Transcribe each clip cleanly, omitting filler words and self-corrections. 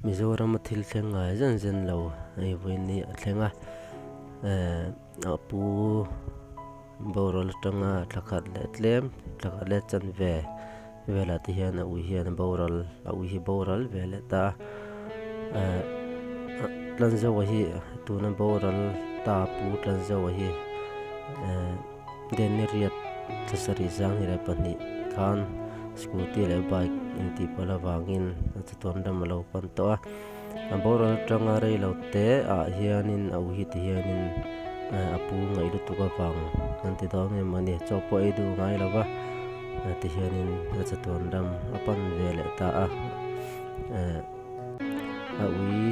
Mizoram a thil thleng ngai zen zen lo hei vawiin hi a thleng a a pu boral atanga thla khat leh tlem thla khat leh chanve velah te hian a ui hian a boral a ui hi boral ve leh ta a Tlanzoa hi tuna boral ta pu Tlanzoa hi Deneriat thla sarih zang leh pahnih khan scooty leh bike intih palh avangin a chatuan ram a lo pan tawh a a boral atanga rei lo te ah hianin a ui hi ti hianin a pu ngaih lutuk avang an ti dawn em ani chaw pawh ei duh ngai lo va ti hianin a chatuan ram a pan ve leh ta a a ui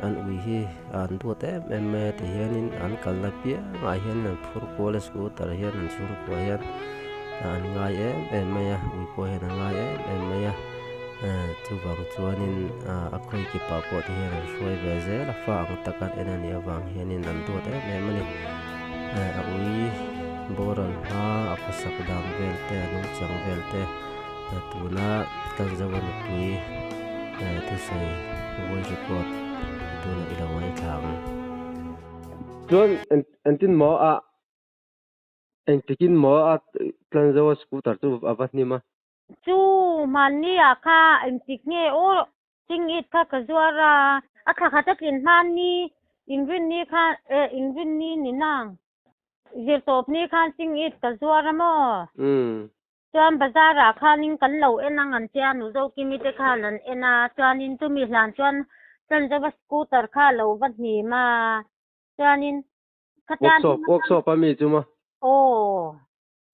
an ui hi an duat em em mai a ti hianin an kalna piangah hian an phur kual a scooter hian an chhungkua hian an ngai em em mai a ui pawh hian a ngai em em mai a chuvang chuanin a khawi kipah pawh te hian an hruai ve zel a fa ang taka an en a nih avang hianin an duat em em a ni a ui boral hma a khawsak dan vel te a nungchang vel te. Tuna Tlanzoa nupui thusawi voice record tunah i lo ngaithla ang. Chuan engtin maw a engtikin maw a Tlanzoa scooter chu a va hnim a? Chu hmanni ah kha engtik nge aw chingit kha ka zuar a, a thla khat a tlin hmanni inrinni kha eh inrinni ni nang zirtawpni khan chingit ka zuar a maw? Chuan bazar ah khanin kan lo en ang an tia nu Zokimi te khan an en a, chuanin chumi hlan chuan Chanzova scooter kha a lo va hnim a, chuanin khatiang Workshop workshop a mi chu maw? Aw,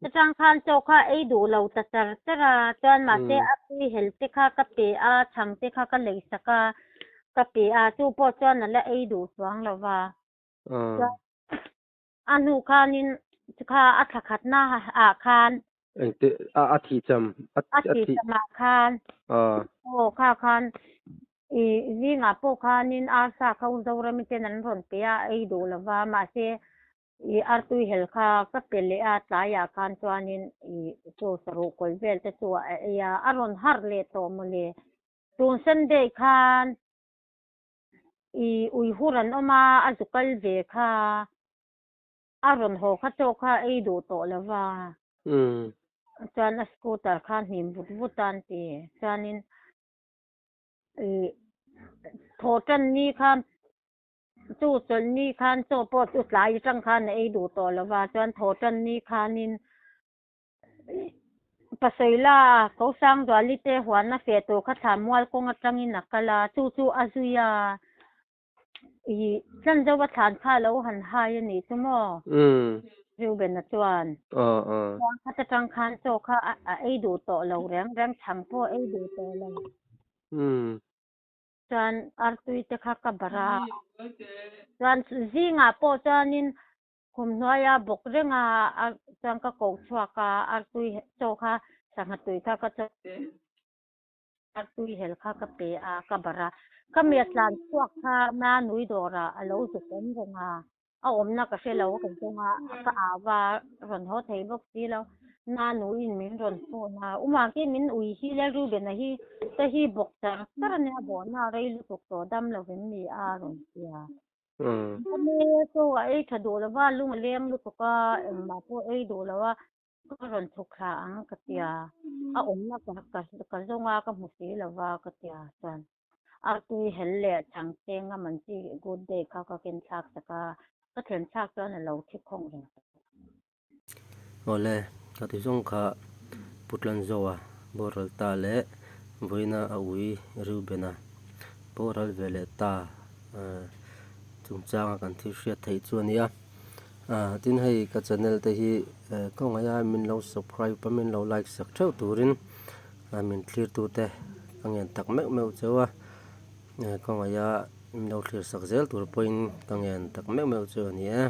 chutang khan chaw kha ei duh lo ta char char a, chuan mahse a tui hel te kha ka pe a, chhang te kha ka lei sak a, ka pe a, chu pawh chuan a la ei duh chuang lo va. Chuan A hnu khanin kha a thla khatna ah khan. Engte a a thih cham a a thih cham ah khan. Aw kha khan i zingah pawh khanin arsa kha u Zorami ten an rawn pe a ei duh lova mahse i artui hel kha ka pe leh a tlaiah khan chuanin i chaw saruh kawl vel te chu a ei a a rawn harh leh tawh mawle tun Sunday khan. I ui hur an awm a, a zu kal ve kha, a rawn haw kha chaw kha ei duh tawh lo va. Chuan a scooter kha hnim vut vut a an ti. Chuanin i thaw tan ni khan chu chawlh ni khan chaw pawh chu tlai atang khan a ei duh tawh lo va, chuan thaw tan ni khanin Pasawi la, ko Sangzuali te huanna feh tur kha thla mual kawng atangin a kal a, chu chu a zui a, i Tlanzo a thlan kha a lo han hai a nih chu maw? Reuben-a chuan chuan khat atang khan chaw kha a ei duh tawh lo reng reng, chhang pawh a ei duh tawh lo. Chuan artui te kha ka barh a, chuan zingah pawh chuanin Khum hnuaia bawk renga a chuan ka koh chhuak a, artui chaw kha sangha tui kha ka chaw artui hel kha ka pe a, ka barh a. Ka mia tlan chhuak kha ma nui dawrah a lo zuk awm reng a, a awmna ka hre lo ka zawng a, ka au a, rawn haw thei bawk si lo. Na nuin min rawn phone a, Umaki min ui hi le Reuben-a hi te hi bawk char char a nia, bawhna a rei lutuk tawh dam lovin mi a rawn ti a. Ame chaw a ei tha duh lova lung a leng lutuk a engmah pawh ei duh lo a ka rawn chhuk thla ang ka tia a awmna ka ka ka zawng a ka hmu si lova ka tia chuan artui hel leh chhang cheng a man chi good day kha ka ken thlak sak a ka thlen thlak chuan a lo thi khawng reng tawh. Awle ka ti zawng kha Putlanzoa boral ta leh vawiina a ui Reubena boral ve leh ta chungchanga kan thil hriat theih chu a nia. Tin hei ka channel te hi khawngaih a min lo subscribe a min lo like sak theuh turin min thlir tute ka ngen tak meuh meuh cheu a khawngaih a min lo thlir sak zel tur pawhin ka ngen tak meuh meuh chu a ni e.